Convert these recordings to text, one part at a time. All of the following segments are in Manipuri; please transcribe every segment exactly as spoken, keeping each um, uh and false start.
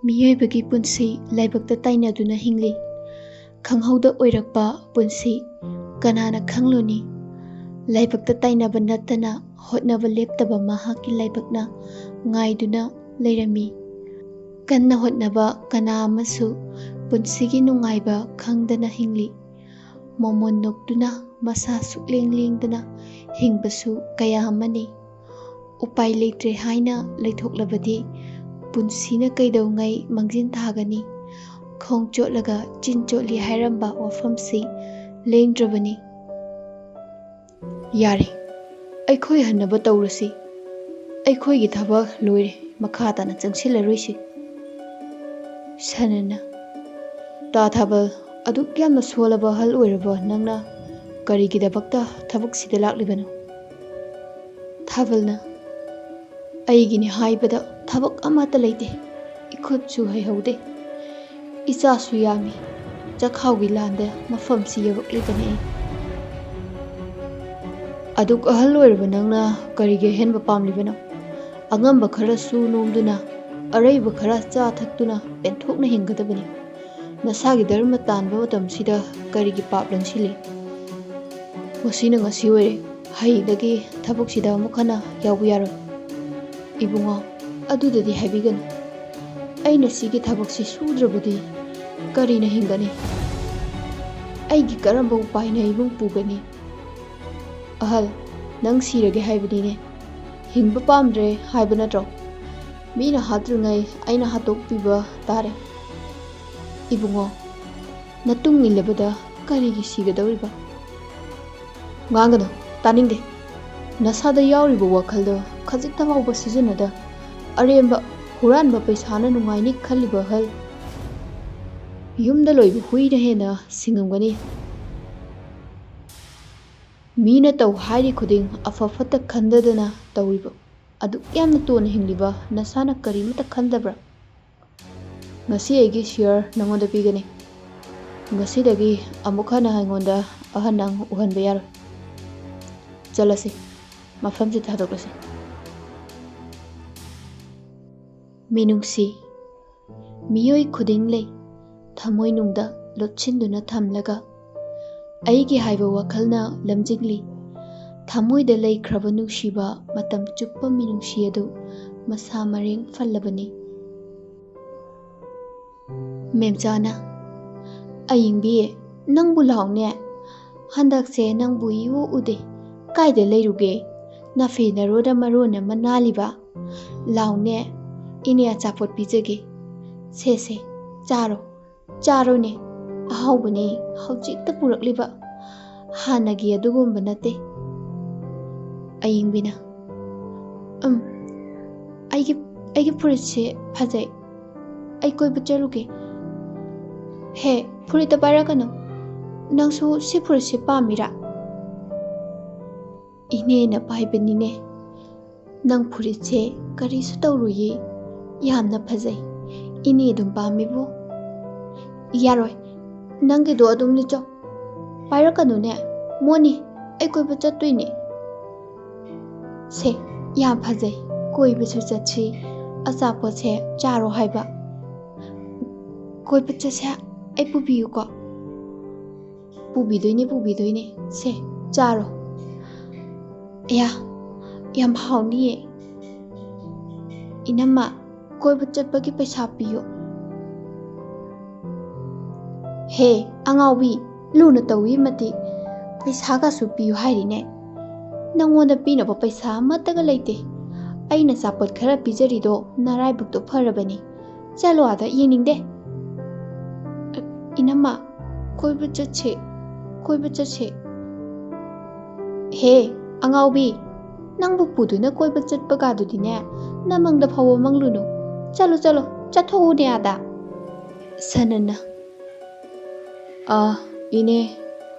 ꯃꯤꯑꯣꯏꯕꯒꯤ ꯄꯨꯟꯁꯤ ꯂꯥꯏꯕꯛꯇ ꯇꯥꯏꯅꯗꯨꯅ ꯍꯤꯡꯂꯤ꯫ ꯈꯪꯍꯧꯗ ꯑꯣꯏꯔꯛꯄ ꯄꯨꯟꯁꯤ ꯀꯅꯥꯅ ꯈꯪꯂꯨꯅꯤ? ꯂꯥꯏꯕꯛꯇ ꯇꯥꯏꯅꯕ ꯅꯠꯇꯅ ꯍꯣꯠꯅꯕ ꯂꯦꯞꯇꯕ ꯃꯍꯥꯛꯀꯤ ꯂꯥꯏꯕꯛꯅ ꯉꯥꯏꯗꯨꯅ ꯂꯩꯔꯝꯃꯤ꯫ ꯀꯟꯅ ꯍꯣꯠꯅꯕ ꯀꯅꯥ ꯑꯃꯁꯨ ꯄꯨꯟꯁꯤꯒꯤ ꯅꯨꯡꯉꯥꯏꯕ ꯈꯪꯗꯅ ꯍꯤꯡꯂꯤ꯫ ꯃꯃꯣꯟ ꯅꯣꯛꯇꯨꯅ ꯃꯁꯥ ꯁꯨꯛꯂꯦꯡ ꯂꯦꯡꯗꯅ ꯍꯤꯡꯕꯁꯨ ꯀꯌꯥ ꯑꯃꯅꯤ꯫ ꯎꯄꯥꯏ ꯂꯩꯇ꯭ꯔꯦ ꯍꯥꯏꯅ ꯂꯩꯊꯣꯛꯂꯕꯗꯤ ꯄꯨꯟꯁꯤꯅ ꯀꯩꯗꯧꯉꯩ ꯃꯥꯡꯖꯤꯟ ꯊꯥꯒꯅꯤ? ꯈꯣꯡ ꯆꯣꯠꯂꯒ ꯆꯤꯟ ꯆꯣꯠꯂꯤ ꯍꯥꯏꯔꯝꯕ ꯋꯥꯐꯝꯁꯤ ꯂꯦꯡꯗ꯭ꯔꯕꯅꯤ꯫ ꯌꯥꯔꯦ, ꯑꯩꯈꯣꯏ ꯍꯟꯅꯕ ꯇꯧꯔꯁꯤ꯫ ꯑꯩꯈꯣꯏꯒꯤ ꯊꯕꯛ ꯂꯣꯏꯔꯦ, ꯃꯈꯥ ꯇꯥꯅ ꯆꯪꯁꯤꯜꯂꯔꯣꯏꯁꯤ꯫ ꯁꯅꯅ, ꯇꯥ ꯊꯥꯕꯜ, ꯑꯗꯨꯛ ꯌꯥꯝꯅ ꯁꯣꯜꯂꯕ ꯑꯍꯜ ꯑꯣꯏꯔꯕ ꯅꯪꯅ ꯀꯔꯤꯒꯤꯗꯃꯛꯇ ꯊꯕꯛꯁꯤꯗ ꯂꯥꯛꯂꯤꯕꯅꯣ? ꯊꯥꯕꯜꯅ, ꯑꯩꯒꯤꯅꯤ ꯍꯥꯏꯕꯗ ꯊꯕꯛ ꯑꯃꯠꯇ ꯂꯩꯇꯦ꯫ ꯏꯈꯨꯠꯁꯨ ꯍꯩꯍꯧꯗꯦ꯫ ꯏꯆꯥꯁꯨ ꯌꯥꯝꯃꯤ꯫ ꯆꯈꯥꯎꯒꯤ ꯂꯥꯟꯗ ꯃꯐꯝꯁꯤ ꯌꯧꯔꯛꯂꯤꯕꯅꯤ ꯑꯩ꯫ ꯑꯗꯨꯛ ꯑꯍꯜ ꯑꯣꯏꯔꯕ ꯅꯪꯅ ꯀꯔꯤꯒꯤ ꯑꯍꯦꯟꯕ ꯄꯥꯝꯂꯤꯕꯅꯣ? ꯑꯉꯝꯕ ꯈꯔ ꯁꯨ ꯅꯣꯝꯗꯨꯅ, ꯑꯔꯩꯕ ꯈꯔ ꯆꯥ ꯊꯛꯇꯨꯅ ꯄꯦꯟꯊꯣꯛꯅ ꯍꯤꯡꯒꯗꯕꯅꯤ꯫ ꯅꯁꯥꯒꯤ ꯙꯔꯃ ꯇꯥꯟꯕ ꯃꯇꯝꯁꯤꯗ ꯀꯔꯤꯒꯤ ꯄꯥꯞ ꯂꯪꯁꯤꯜꯂꯤ? ꯉꯁꯤꯅ ꯉꯁꯤ ꯑꯣꯏꯔꯦ꯫ ꯍꯌꯦꯡꯗꯒꯤ ꯊꯕꯛꯁꯤꯗ ꯑꯃꯨꯛ ꯍꯟꯅ ꯌꯥꯎꯕ ꯌꯥꯔꯣꯏ꯫ ꯏꯕꯨꯡꯉꯣ, ꯑꯗꯨꯗꯗꯤ ꯍꯥꯏꯕꯤꯒꯅꯨ꯫ ꯑꯩꯅ ꯁꯤꯒꯤ ꯊꯕꯛꯁꯤ ꯁꯨꯗ꯭ꯔꯕꯗꯤ ꯀꯔꯤꯅ ꯍꯤꯡꯒꯅꯤ? ꯑꯩꯒꯤ ꯀꯔꯝꯕ ꯎꯄꯥꯏꯅ ꯏꯃꯨꯡ ꯄꯨꯒꯅꯤ? ꯑꯍꯜ, ꯅꯪ ꯁꯤꯔꯒꯦ ꯍꯥꯏꯕꯅꯤꯅꯦ꯫ ꯍꯤꯡꯕ ꯄꯥꯝꯗ꯭ꯔꯦ ꯍꯥꯏꯕ ꯅꯠꯇ꯭ꯔꯣ? ꯃꯤꯅ ꯍꯥꯠꯇ꯭ꯔꯤꯉꯩ ꯑꯩꯅ ꯍꯥꯠꯇꯣꯛꯄꯤꯕ ꯇꯥꯔꯦ꯫ ꯏꯕꯨꯡꯉꯣ, ꯅꯇꯨꯡ ꯏꯜꯂꯕꯗ ꯀꯔꯤꯒꯤ ꯁꯤꯒꯗꯧꯔꯤꯕ? ꯉꯥꯡꯒꯅꯨ, ꯇꯥꯅꯤꯡꯗꯦ꯫ ꯅꯁꯥꯗ ꯌꯥꯎꯔꯤꯕ ꯋꯥꯈꯜꯗꯣ ꯈꯖꯤꯛꯇ ꯐꯥꯎꯕ ꯁꯤꯖꯤꯟꯅꯗ, ꯑꯔꯦꯝꯕ ꯍꯨꯔꯥꯟꯕ ꯄꯩꯁꯥꯅ ꯅꯨꯡꯉꯥꯏꯅꯤ ꯈꯜꯂꯤꯕ ꯑꯍꯜ, ꯌꯨꯝꯗ ꯂꯣꯏꯕ ꯍꯨꯏꯅ ꯍꯦꯟꯅ ꯁꯤꯡꯉꯝꯒꯅꯤ꯫ ꯃꯤꯅ ꯇꯧ ꯍꯥꯏꯔꯤ ꯈꯨꯗꯤꯡ ꯑꯐ ꯐꯠꯇ ꯈꯟꯗꯗꯅ ꯇꯧꯔꯤꯕ, ꯑꯗꯨꯛ ꯌꯥꯝꯅ ꯇꯣꯟꯅ ꯍꯤꯡꯂꯤꯕ ꯅꯁꯥꯅ ꯀꯔꯤꯃꯠꯇ ꯈꯟꯗꯕ꯭ꯔꯥ? "ꯉꯁꯤ ꯑꯩꯒꯤ share ꯅꯉꯣꯟꯗ ꯄꯤꯒꯅꯤ꯫ ꯉꯁꯤꯗꯒꯤ ꯑꯃꯨꯛ ꯍꯟꯅ ꯑꯩꯉꯣꯟꯗ ꯑꯍꯟ ꯅꯪ ꯎꯍꯟꯕ ꯌꯥꯔꯣꯏ꯫ ꯆꯠꯂꯁꯤ, ꯃꯐꯝꯁꯤ ꯊꯥꯗꯣꯛꯂꯁꯤ꯫" ꯃꯤꯅꯨꯡꯁꯤ꯫ ꯃꯤꯑꯣꯏ ꯈꯨꯗꯤꯡ ꯂꯩ, ꯊꯃꯣꯏꯅꯨꯡꯗ ꯂꯣꯠꯁꯤꯟꯗꯨꯅ ꯊꯝꯂꯒ, ꯑꯩꯒꯤ ꯍꯥꯏꯕ ꯋꯥꯈꯜꯅ ꯂꯝꯖꯤꯡꯂꯤ꯫ ꯊꯃꯣꯏꯗ ꯂꯩꯈ꯭ꯔꯕ ꯅꯨꯡꯁꯤꯕ, ꯃꯇꯝ ꯆꯨꯞꯄ ꯃꯤꯅꯨꯡꯁꯤ ꯑꯗꯨ ꯃꯁꯥ ꯃꯔꯦꯡ ꯐꯜꯂꯕꯅꯤ꯫ ꯃꯦꯝꯆꯥꯅ, "ꯑꯌꯤꯡꯕꯤ, ꯅꯪꯕꯨ ꯂꯥꯎꯅꯦ꯫ ꯍꯟꯗꯛꯁꯦ ꯅꯪꯕꯨ ꯏꯎ ꯎꯗꯦ꯫ ꯀꯥꯏꯗ ꯂꯩꯔꯨꯒꯦ? ꯅꯥꯐꯤ ꯅꯔꯣꯗ ꯃꯔꯣꯟ ꯑꯃ ꯅꯥꯜꯂꯤꯕ꯫ ꯂꯥꯎꯅꯦ, ꯏꯅꯦ ꯑꯆꯥꯄꯣꯠ ꯄꯤꯖꯒꯦ꯫ ꯁꯦ, ꯁꯦ, ꯆꯥꯔꯣ, ꯆꯥꯔꯣꯅꯦ꯫ ꯑꯍꯥꯎꯕꯅꯦ ꯍꯧꯖꯤꯛꯇ ꯄꯨꯔꯛꯂꯤꯕ꯫ ꯍꯥꯟꯅꯒꯤ ꯑꯗꯨꯒꯨꯝꯕ ꯅꯠꯇꯦ꯫" ꯑꯌꯤꯡꯕꯤꯅ, "ꯎꯝ, ꯑꯩꯒꯤ, ꯑꯩꯒꯤ ꯐꯨꯔꯤꯠꯁꯦ ꯐꯖꯩ꯫ ꯑꯩ ꯀꯣꯏꯕ ꯆꯠꯂꯨꯒꯦ꯫" "ꯍꯦ, ꯐꯨꯔꯤꯠꯇ ꯄꯥꯏꯔꯛꯀꯅꯨ꯫ ꯅꯪꯁꯨ ꯁꯤ ꯐꯨꯔꯤꯠꯁꯦ ꯄꯥꯝꯃꯤꯔꯥ?" "ꯏꯅꯦꯅ ꯄꯥꯏꯕꯅꯤꯅꯦ꯫ ꯅꯪ ꯐꯨꯔꯤꯠꯁꯦ ꯀꯔꯤꯁꯨ ꯇꯧꯔꯣꯏꯌꯦ꯫ ꯌꯥꯝꯅ ꯐꯖꯩ꯫ ꯏꯅꯦ ꯑꯗꯨꯝ ꯄꯥꯝꯃꯤꯕꯣ꯫" "ꯌꯥꯔꯣꯏ꯫ ꯅꯪꯒꯤꯗꯣ ꯑꯗꯨꯝ ꯂꯤꯠꯆꯧ꯫ ꯄꯥꯏꯔꯛꯀꯅꯨꯅꯦ꯫ ꯃꯣꯠꯅꯤ꯫ ꯑꯩ ꯀꯣꯏꯕ ꯆꯠꯇꯣꯏꯅꯦ꯫" "ꯁꯦ, ꯌꯥꯝ ꯐꯖꯩ꯫ ꯀꯣꯏꯕꯁꯨ ꯆꯠꯁꯤ꯫ ꯑꯆꯥꯄꯣꯠꯁꯦ ꯆꯥꯔꯣ ꯍꯥꯏꯕ꯫ ꯀꯣꯏꯕ ꯆꯠꯁꯦ꯫ ꯑꯩ ꯄꯨꯕꯤꯌꯨꯀꯣ꯫" "ꯄꯨꯕꯤꯗꯣꯏꯅꯦ, ꯄꯨꯕꯤꯗꯣꯏꯅꯦ꯫ ꯁꯦ, ꯆꯥꯔꯣ꯫" "ꯑꯌꯥ, ꯌꯥꯝ ꯍꯥꯎꯅꯤꯌꯦ꯫" "ꯏꯅꯝꯃ, ꯀꯣꯏꯕ ꯆꯠꯄꯒꯤ ꯄꯩꯁꯥ ꯄꯤꯌꯨ꯫" "ꯍꯦ, ꯑꯉꯥꯎꯕꯤ, ꯂꯨꯅ ꯇꯧꯏ ꯃꯇꯤꯛ ꯄꯩꯁꯥꯒꯁꯨ ꯄꯤꯌꯨ ꯍꯥꯏꯔꯤꯅꯦ꯫ ꯅꯪꯉꯣꯟꯗ ꯄꯤꯅꯕ ꯄꯩꯁꯥ ꯑꯃꯠꯇꯒ ꯂꯩꯇꯦ꯫ ꯑꯩꯅ ꯑꯆꯥꯄꯣꯠ ꯈꯔ ꯄꯤꯖꯔꯤꯗꯣ ꯅꯔꯥꯏꯕꯛꯇꯣ ꯐꯔꯕꯅꯤ꯫ ꯆꯠꯂꯣ ꯑꯥꯗ, ꯌꯦꯡꯅꯤꯡꯗꯦ꯫" "ꯏꯅꯝꯃ, ꯀꯣꯏꯕ ꯆꯠꯁꯦ, ꯀꯣꯏꯕ ꯆꯠꯁꯦ꯫" "ꯍꯦ, ꯑꯉꯥꯎꯕꯤ, ꯅꯪꯕꯨ ꯄꯨꯗꯨꯅ ꯀꯣꯏꯕ ꯆꯠꯄꯒꯗꯨꯗꯤꯅꯦ, ꯅꯃꯪꯗ ꯐꯥꯎꯕ ꯃꯪꯂꯨꯅꯨ꯫ ꯆꯠꯂꯣ, ꯆꯠꯂꯣ, ꯆꯠꯊꯣꯛꯎꯅꯦ ꯑꯥꯗ꯫" ꯁꯅꯟꯅ, "ꯑꯥ, ꯏꯅꯦ,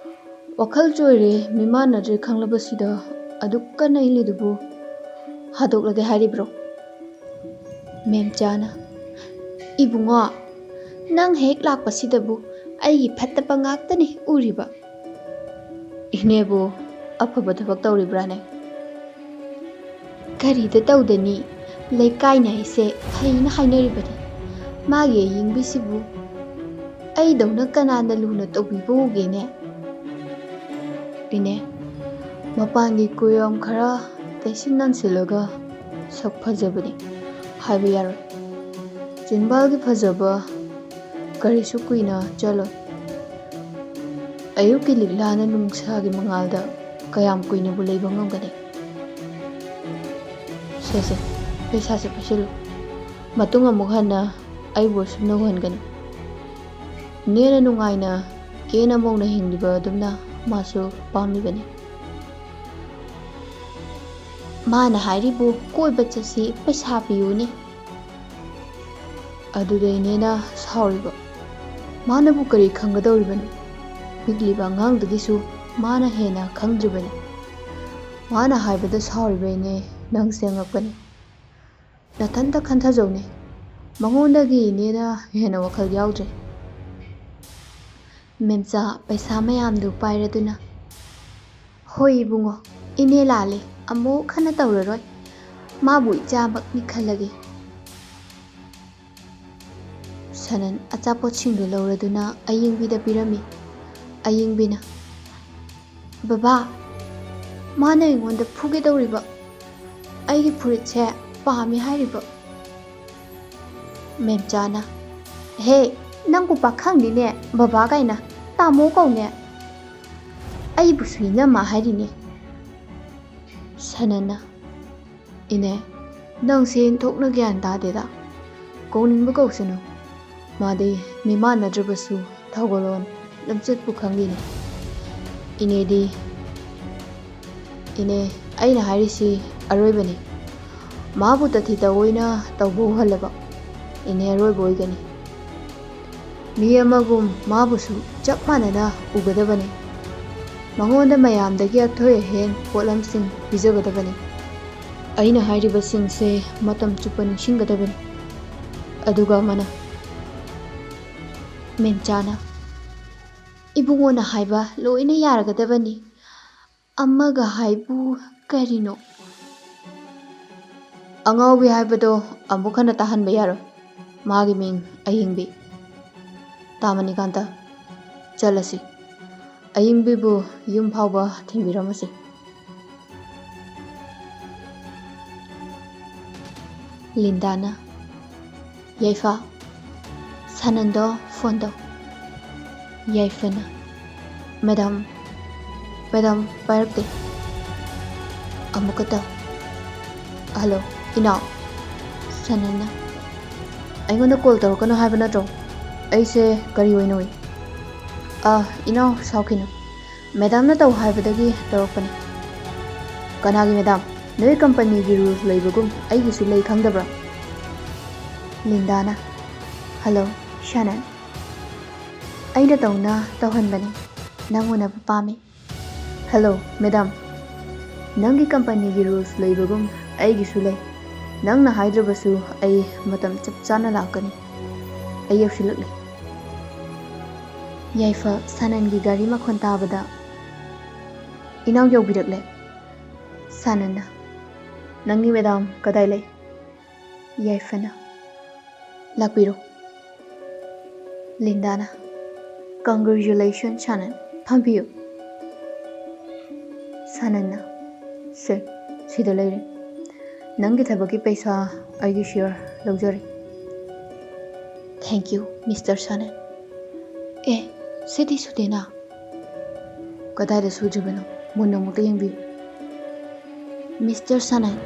ꯋꯥꯈꯜ ꯆꯣꯏꯔꯦ, ꯃꯤꯃꯥꯟꯅꯗ꯭ꯔꯦ ꯈꯪꯂꯕꯁꯤꯗ ꯑꯗꯨꯛ ꯀꯟꯅ ꯏꯜꯂꯤꯗꯨꯕꯨ ꯍꯥꯗꯣꯛꯂꯒꯦ ꯍꯥꯏꯔꯤꯕ꯭ꯔꯣ?" ꯃꯦꯝꯆꯥꯅ, "ꯏꯕꯨꯡꯉꯣ, ꯅꯪ ꯍꯦꯛ ꯂꯥꯛꯄꯁꯤꯗꯕꯨ ꯑꯩꯒꯤ ꯐꯠꯇꯕ ꯉꯥꯛꯇꯅꯤ ꯎꯔꯤꯕ꯫" "ꯏꯅꯦꯕꯨ ꯑꯐꯕ ꯊꯕꯛ ꯇꯧꯔꯤꯕ꯭ꯔꯥꯅꯦ?" "ꯀꯔꯤꯗ ꯇꯧꯗꯅꯤ? ꯂꯩꯀꯥꯏꯅ ꯑꯩꯁꯦ ꯐꯩꯅ ꯍꯥꯏꯅꯔꯤꯕꯅꯤ꯫ ꯃꯥꯒꯤ ꯑꯌꯤꯡꯕꯤꯁꯤꯕꯨ ꯑꯩꯗꯧꯅ ꯀꯅꯥꯅ ꯂꯨꯅ ꯇꯧꯕꯤꯕ ꯎꯒꯦꯅꯦ?" "ꯏꯅꯦ, ꯃꯄꯥꯟꯒꯤ ꯀꯨꯌꯣꯝ ꯈꯔ ꯇꯩꯁꯤꯟ ꯅꯥꯟꯁꯤꯜꯂꯒ ꯁꯛ ꯐꯖꯕꯅꯤ ꯍꯥꯏꯕ ꯌꯥꯔꯣꯏ꯫ ꯆꯤꯟꯕꯥꯜꯒꯤ ꯐꯖꯕ ꯀꯔꯤꯁꯨ ꯀꯨꯏꯅ ꯆꯠꯂꯣꯏ꯫ ꯑꯌꯨꯛꯀꯤ ꯂꯤꯛꯂꯥꯅ ꯅꯨꯡꯁꯥꯒꯤ ꯃꯉꯥꯜꯗ ꯀꯌꯥꯝ ꯀꯨꯏꯅꯕꯨ ꯂꯩꯕ ꯉꯝꯒꯅꯤ? ꯁꯦ, ꯁꯦ, ꯄꯩꯁꯥꯁꯦ ꯄꯥꯏꯁꯤꯜꯂꯨ꯫ ꯃꯇꯨꯡ ꯑꯃꯨꯛ ꯍꯟꯅ ꯑꯩꯕꯨ ꯑꯁꯨꯝꯅ ꯎꯍꯟꯒꯅꯨ꯫" ꯏꯅꯦꯅ ꯅꯨꯡꯉꯥꯏꯅ ꯀꯦꯅ ꯃꯧꯅ ꯍꯤꯡꯂꯤꯕ ꯑꯗꯨꯝꯅ ꯃꯥꯁꯨ ꯄꯥꯝꯂꯤꯕꯅꯤ꯫ "ꯃꯥꯅ ꯍꯥꯏꯔꯤꯕꯨ ꯀꯣꯏꯕ ꯆꯠꯁꯤ ꯄꯩꯁꯥ ꯄꯤꯌꯨꯅꯦ꯫" ꯑꯗꯨꯗ ꯏꯅꯦꯅ ꯁꯥꯎꯔꯤꯕ꯫ "ꯃꯥꯅꯕꯨ ꯀꯔꯤ ꯈꯪꯒꯗꯧꯔꯤꯕꯅꯣ? ꯄꯤꯛꯂꯤꯕ ꯑꯉꯥꯡꯗꯒꯤꯁꯨ ꯃꯥꯅ ꯍꯦꯟꯅ ꯈꯪꯗ꯭ꯔꯤꯕꯅꯤ꯫ ꯃꯥꯅ ꯍꯥꯏꯕꯗ ꯁꯥꯎꯔꯤꯕ ꯏꯅꯦ, ꯅꯪꯁꯦ ꯑꯉꯛꯄꯅꯤ꯫ ꯅꯊꯟꯇ ꯈꯟꯊꯖꯧꯅꯦ꯫ ꯃꯉꯣꯟꯗꯒꯤ ꯏꯅꯦꯅ ꯍꯦꯟꯅ ꯋꯥꯈꯜ ꯌꯥꯎꯗ꯭ꯔꯦ꯫" ꯃꯦꯝꯆꯥ ꯄꯩꯁꯥ ꯃꯌꯥꯝꯗꯨ ꯄꯥꯏꯔꯗꯨꯅ, "ꯍꯣꯏ ꯏꯕꯨꯡꯉꯣ, ꯏꯅꯦ ꯂꯥꯜꯂꯦ, ꯑꯃꯨꯛ ꯍꯟꯅ ꯇꯧꯔꯔꯣꯏ꯫ ꯃꯥꯕꯨ ꯏꯆꯥꯃꯛꯅꯤ ꯈꯜꯂꯒꯦ꯫" ꯁꯅꯟ ꯑꯆꯥꯄꯣꯠꯁꯤꯡꯗꯨ ꯂꯧꯔꯗꯨꯅ ꯑꯌꯤꯡꯕꯤꯗ ꯄꯤꯔꯝꯃꯤ꯫ ꯑꯌꯤꯡꯕꯤꯅ, "ꯕꯕꯥ, ꯃꯥꯅ ꯑꯩꯉꯣꯟꯗ ꯐꯨꯒꯦ ꯇꯧꯔꯤꯕ꯫ ꯑꯩꯒꯤ ꯐꯨꯔꯤꯠꯁꯦ ꯄꯥꯝꯃꯤ ꯍꯥꯏꯔꯤꯕ꯫" ꯃꯦꯝꯆꯥꯅ, "ꯍꯦ, ꯅꯪꯕꯨ ꯄꯥꯈꯪꯅꯤꯅꯦ, ꯕꯕꯥ ꯀꯥꯏꯅ, ꯇꯥꯃꯣ ꯀꯧꯅꯦ꯫ ꯑꯩꯕꯨꯁꯨ ꯏꯅꯝꯃ ꯍꯥꯏꯔꯤꯅꯦ꯫" ꯁꯅꯟꯅ, "ꯏꯅꯦ, ꯅꯪꯁꯦ ꯊꯣꯛꯅ ꯒ꯭ꯌꯥꯟ ꯇꯥꯗꯦꯗ꯫ ꯀꯧꯅꯤꯡꯕ ꯀꯧꯁꯅꯨ꯫ ꯃꯥꯗꯤ ꯃꯤꯃꯥꯟꯅꯗ꯭ꯔꯕꯁꯨ ꯊꯧꯒꯜꯂꯣꯟ ꯂꯝꯆꯠꯄꯨ ꯈꯪꯂꯤꯅꯤ꯫" ꯏꯅꯦꯗꯤ, "ꯏꯅꯦ, ꯑꯩꯅ ꯍꯥꯏꯔꯤꯁꯤ ꯑꯔꯣꯏꯕꯅꯤ꯫ ꯃꯥꯕꯨ ꯇꯊꯤ ꯇꯑꯣꯏꯅ ꯇꯧꯕ ꯎꯍꯜꯂꯕ, ꯏꯅꯦ ꯑꯔꯣꯏꯕ ꯑꯣꯏꯒꯅꯤ꯫ ꯃꯤ ꯑꯃꯒꯨꯝ ꯃꯥꯕꯨꯁꯨ ꯆꯞ ꯃꯥꯟꯅꯅ ꯎꯒꯗꯕꯅꯤ꯫ ꯃꯉꯣꯟꯗ ꯃꯌꯥꯝꯗꯒꯤ ꯑꯊꯣꯏ ꯑꯍꯦꯟ ꯄꯣꯠꯂꯝꯁꯤꯡ ꯄꯤꯖꯒꯗꯕꯅꯤ꯫ ꯑꯩꯅ ꯍꯥꯏꯔꯤꯕꯁꯤꯡꯁꯦ ꯃꯇꯝ ꯆꯨꯞꯄ ꯅꯤꯡꯁꯤꯡꯒꯗꯕꯅꯤ꯫ ꯑꯗꯨꯒ ꯑꯃꯅ, ꯃꯦꯝꯆꯥꯅ, "ꯏꯕꯨꯡꯉꯣꯅ ꯍꯥꯏꯕ ꯂꯣꯏꯅ ꯌꯥꯔꯒꯗꯕꯅꯤ꯫ ꯑꯃꯒ ꯍꯥꯏꯕꯨ ꯀꯔꯤꯅꯣ?" "ꯑꯉꯥꯎꯕꯤ ꯍꯥꯏꯕꯗꯣ ꯑꯃꯨꯛ ꯍꯟꯅ ꯇꯥꯍꯟꯕ ꯌꯥꯔꯣꯏ꯫ ꯃꯥꯒꯤ ꯃꯤꯡ ꯑꯌꯤꯡꯕꯤ꯫ ꯇꯥ ꯃꯅꯤꯀꯥꯟꯇ, ꯆꯠꯂꯁꯤ꯫ ꯑꯌꯤꯡꯕꯤꯕꯨ ꯌꯨꯝ ꯐꯥꯎꯕ ꯊꯤꯟꯕꯤꯔꯝꯃꯁꯤ꯫" ꯂꯤꯟꯗꯥꯅ, "ꯌꯥꯏꯐ, ꯁꯥꯅꯟꯗꯣ ꯐꯣꯟ ꯇꯧ꯫" ꯌꯥꯏꯐꯅ, "ꯃꯦꯗꯥꯝ, ꯃꯦꯗꯥꯝ ꯄꯥꯏꯔꯛꯇꯦ꯫" ꯑꯃꯨꯛꯀ ꯇꯧ꯫ "ꯍꯜꯂꯣ, ꯏꯅꯥꯎ꯫" ꯁꯥꯅꯟꯅ, "ꯑꯩꯉꯣꯟꯗ ꯀꯣꯜ ꯇꯧꯔꯛꯀꯅꯨ ꯍꯥꯏꯕ ꯅꯠꯇ꯭ꯔꯣ? ꯑꯩꯁꯦ ꯀꯔꯤ ꯑꯣꯏꯅ ꯎꯏ?" "ꯑ, ꯏꯅꯥꯎ, ꯁꯥꯎꯈꯤꯅꯨ꯫ ꯃꯦꯗꯥꯝꯅ ꯇꯧ ꯍꯥꯏꯕꯗꯒꯤ ꯇꯧꯔꯛꯄꯅꯤ꯫" "ꯀꯅꯥꯒꯤ ꯃꯦꯗꯥꯝ? ꯅꯣꯏ ꯀꯝꯄꯅꯤꯒꯤ ꯔꯨꯜꯁ ꯂꯩꯕꯒꯨꯝ ꯑꯩꯒꯤꯁꯨ ꯂꯩ ꯈꯪꯗꯕ꯭ꯔꯥ?" ꯂꯤꯟꯗꯥꯅ, "ꯍꯜꯂꯣ, ꯁꯥꯅꯟ꯫ ꯑꯩꯅ ꯇꯧꯅ ꯇꯧꯍꯟꯕꯅꯤ꯫ ꯅꯪ ꯎꯅꯕ ꯄꯥꯝꯃꯤ꯫" "Hello, madam. ꯅꯪꯒꯤ ꯀꯝꯄꯅꯤꯒꯤ ꯔꯨꯜꯁ ꯂꯩꯕꯒꯨꯝ ꯑꯩꯒꯤꯁꯨ ꯂꯩ꯫ ꯅꯪꯅ ꯍꯥꯏꯗ꯭ꯔꯕꯁꯨ ꯑꯩ ꯃꯇꯝ ꯆꯞ ꯆꯥꯅ ꯂꯥꯛꯀꯅꯤ꯫ ꯑꯩ ꯌꯧꯁꯤꯜꯂꯛꯂꯦ꯫" ꯌꯥꯏꯐ ꯁꯥꯅꯟꯒꯤ ꯒꯥꯔꯤ ꯃꯈꯣꯟ ꯇꯥꯕꯗ, "ꯏꯅꯥꯎ ꯌꯧꯕꯤꯔꯛꯂꯦ꯫" ꯁꯥꯅꯟꯅ, "ꯅꯪꯒꯤ ꯃꯦꯗꯥꯝ ꯀꯗꯥꯏ ꯂꯩ?" ꯌꯥꯏꯐꯅ, "ꯂꯥꯛꯄꯤꯔꯣ꯫" ꯂꯤꯟꯗꯥꯅ, "Congratulations, ꯁꯥꯅꯟ꯫ ꯐꯝꯕꯤꯌꯨ꯫" ꯁꯥꯅꯟꯅ, "ꯁꯦ, ꯁꯤꯗ ꯂꯩꯔꯦ꯫ ꯅꯪꯒꯤ ꯊꯕꯛꯀꯤ ꯄꯩꯁꯥ ꯑꯩꯒꯤ ꯁꯤꯌꯔ ꯂꯧꯖꯔꯦ꯫" "Thank you, mister Sanan. ꯑꯦ, ꯁꯤꯗꯤ ꯁꯨꯗꯦꯅ꯫" "ꯀꯗꯥꯏꯗ ꯁꯨꯗ꯭ꯔꯤꯕꯅꯣ? ꯃꯨꯟꯅ ꯑꯃꯨꯛꯇ ꯌꯦꯡꯕꯤꯌꯨ꯫" "ꯃꯤꯁꯇꯔ ꯁꯥꯅꯟ,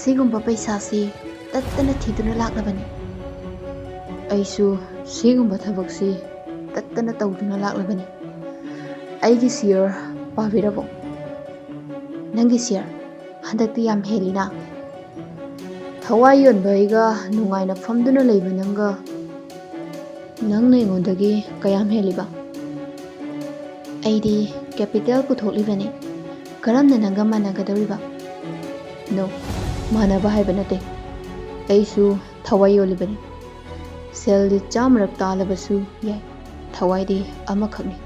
ꯁꯤꯒꯨꯝꯕ ꯄꯩꯁꯥꯁꯤ ꯇꯠꯇꯅ ꯊꯤꯗꯨꯅ ꯂꯥꯛꯂꯕꯅꯤ꯫ ꯑꯩꯁꯨ ꯁꯤꯒꯨꯝꯕ ꯊꯕꯛꯁꯤ ꯇꯠꯇꯅ ꯇꯧꯗꯨꯅ ꯂꯥꯛꯂꯕꯅꯤ꯫ ꯑꯩꯒꯤ ꯁꯤꯌꯔ ꯄꯥꯕꯤꯔꯕꯣ? ꯅꯪꯒꯤ ꯁꯤꯌꯔ ꯍꯟꯗꯛꯇꯤ ꯌꯥꯝ ꯍꯦꯜꯂꯤꯅ꯫ ꯊꯋꯥꯏ ꯌꯣꯟꯕ ꯑꯩꯒ ꯅꯨꯡꯉꯥꯏꯅ ꯐꯝꯗꯨꯅ ꯂꯩꯕ ꯅꯪꯒ ꯅꯪꯅ ꯑꯩꯉꯣꯟꯗꯒꯤ ꯀꯌꯥꯝ ꯍꯦꯜꯂꯤꯕ? ꯑꯩꯗꯤ ꯀꯦꯄꯤꯇꯦꯜ ꯄꯨꯊꯣꯛꯂꯤꯕꯅꯤ꯫ ꯀꯔꯝꯅ ꯅꯪꯒ ꯃꯥꯟꯅꯒꯗꯧꯔꯤꯕ?" "No, ꯃꯥꯟꯅꯕ ꯍꯥꯏꯕ ꯅꯠꯇꯦ꯫ ꯑꯩꯁꯨ ꯊꯋꯥꯏ ꯌꯣꯜꯂꯤꯕꯅꯤ꯫ ꯁꯦꯜꯗꯤ ꯆꯥꯝꯃꯔꯛ ꯇꯥꯜꯂꯕꯁꯨ ꯌꯥꯏ, ꯊꯋꯥꯏꯗꯤ ꯑꯃꯈꯛꯅꯤ꯫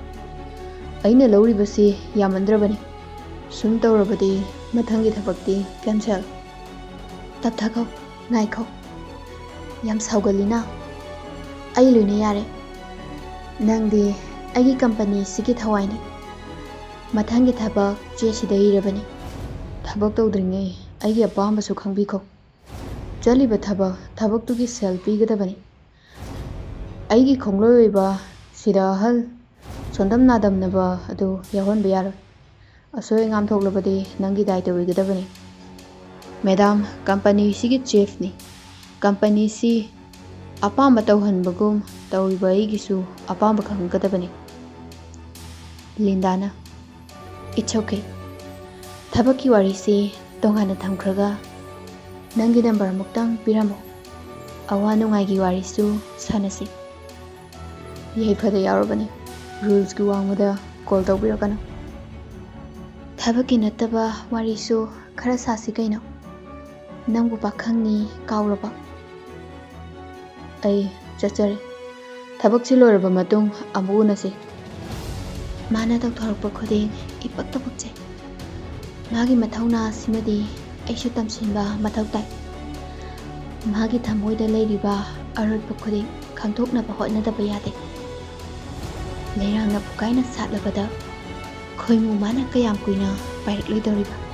ꯑꯩꯅ ꯂꯧꯔꯤꯕꯁꯤ ꯌꯥꯝꯃꯟꯗ꯭ꯔꯕꯅꯤ꯫ ꯁꯨꯝ ꯇꯧꯔꯕꯗꯤ ꯃꯊꯪꯒꯤ ꯊꯕꯛꯇꯤ cancel꯫ ꯇꯞꯊꯈꯣ, ꯉꯥꯏꯈꯣ꯫ ꯌꯥꯝ ꯁꯥꯎꯒꯜꯂꯤꯅ꯫ ꯑꯩ ꯂꯣꯏꯅ ꯌꯥꯔꯦ꯫ ꯅꯪꯗꯤ ꯑꯩꯒꯤ ꯀꯝꯄꯅꯤꯁꯤꯒꯤ ꯊꯋꯥꯏꯅꯤ꯫ ꯃꯊꯪꯒꯤ ꯊꯕꯛ ꯆꯦꯁꯤꯗ ꯏꯔꯕꯅꯤ꯫ ꯊꯕꯛ ꯇꯧꯗ꯭ꯔꯤꯉꯩ ꯑꯩꯒꯤ ꯑꯄꯥꯝꯕꯁꯨ ꯈꯪꯕꯤꯈꯣ꯫ ꯆꯠꯂꯤꯕ ꯊꯕꯛ, ꯊꯕꯛꯇꯨꯒꯤ ꯁꯦꯜ ꯄꯤꯒꯗꯕꯅꯤ꯫ ꯑꯩꯒꯤ ꯈꯣꯡꯂꯣꯏ ꯑꯣꯏꯕ ꯁꯤꯗ ꯑꯍꯜ ꯁꯣꯟꯗꯝ ꯅꯥꯗꯝꯅꯕ ꯑꯗꯨ ꯌꯥꯎꯍꯟꯕ ꯌꯥꯔꯣꯏ꯫ ꯑꯁꯣꯏ ꯑꯉꯥꯝ ꯊꯣꯛꯂꯕꯗꯤ ꯅꯪꯒꯤ ꯗꯥꯏꯇ ꯑꯣꯏꯒꯗꯕꯅꯤ꯫ ꯃꯦꯗꯥꯝ, ꯀꯝꯄꯅꯤꯁꯤꯒꯤ ꯆꯤꯐꯅꯤ꯫ ꯀꯝꯄꯅꯤꯁꯤ ꯑꯄꯥꯝꯕ ꯇꯧꯍꯟꯕꯒꯨꯝ ꯇꯧꯔꯤꯕ ꯑꯩꯒꯤꯁꯨ ꯑꯄꯥꯝꯕ ꯈꯪꯒꯗꯕꯅꯤ꯫ ꯂꯤꯟꯗꯥꯅ, "It's okay꯫ ꯊꯕꯛꯀꯤ ꯋꯥꯔꯤꯁꯤ ꯇꯣꯉꯥꯟꯅ ꯊꯝꯈ꯭ꯔꯒ ꯅꯪꯒꯤ ꯅꯝꯕꯔ ꯑꯃꯨꯛꯇꯪ ꯄꯤꯔꯝꯃꯣ꯫ ꯑꯋꯥ ꯅꯨꯡꯉꯥꯏꯒꯤ ꯋꯥꯔꯤꯁꯨ ꯁꯥꯟꯅꯁꯤ꯫" ꯌꯥꯏꯐꯗ ꯌꯥꯎꯔꯕꯅꯤ꯫ ꯔꯨꯜꯁꯀꯤ ꯋꯥꯡꯃꯗ ꯀꯣꯜ ꯇꯧꯕꯤꯔꯛꯀꯅꯨ꯫ ꯊꯕꯛꯀꯤ ꯅꯠꯇꯕ ꯋꯥꯔꯤꯁꯨ ꯈꯔ ꯁꯥꯁꯤ ꯀꯩꯅꯣ꯫ ꯅꯪꯕꯨ ꯄꯥꯈꯪꯅꯤ ꯀꯥꯎꯔꯕ? ꯑꯩ ꯆꯠꯆꯔꯦ꯫ ꯊꯕꯛꯁꯤ ꯂꯣꯏꯔꯕ ꯃꯇꯨꯡ ꯑꯃꯨꯛ ꯎꯅꯁꯤ꯫ ꯃꯥꯅ ꯇꯧꯊꯣꯔꯛꯄ ꯈꯨꯗꯤꯡ ꯏꯄꯛꯇ ꯄꯛꯆꯩ꯫ ꯃꯥꯒꯤ ꯃꯊꯧꯅꯥ ꯑꯁꯤꯃꯗꯤ ꯑꯩꯁꯨ ꯇꯝꯁꯤꯟꯕ ꯃꯊꯧ ꯇꯥꯏ꯫ ꯃꯥꯒꯤ ꯊꯃꯣꯏꯗ ꯂꯩꯔꯤꯕ ꯑꯔꯣꯠꯄ ꯈꯨꯗꯤꯡ ꯈꯪꯗꯣꯛꯅꯕ ꯍꯣꯠꯅꯗꯕ ꯌꯥꯗꯦ꯫ ꯂꯩꯔꯥꯡꯅ ꯐꯨꯀꯥꯏꯅ ꯁꯥꯠꯂꯕꯗ ꯈꯣꯏꯃꯨ ꯃꯥꯅ ꯀꯌꯥꯝ ꯀꯨꯏꯅ ꯄꯥꯏꯔꯛꯂꯣꯏꯗꯧꯔꯤꯕ?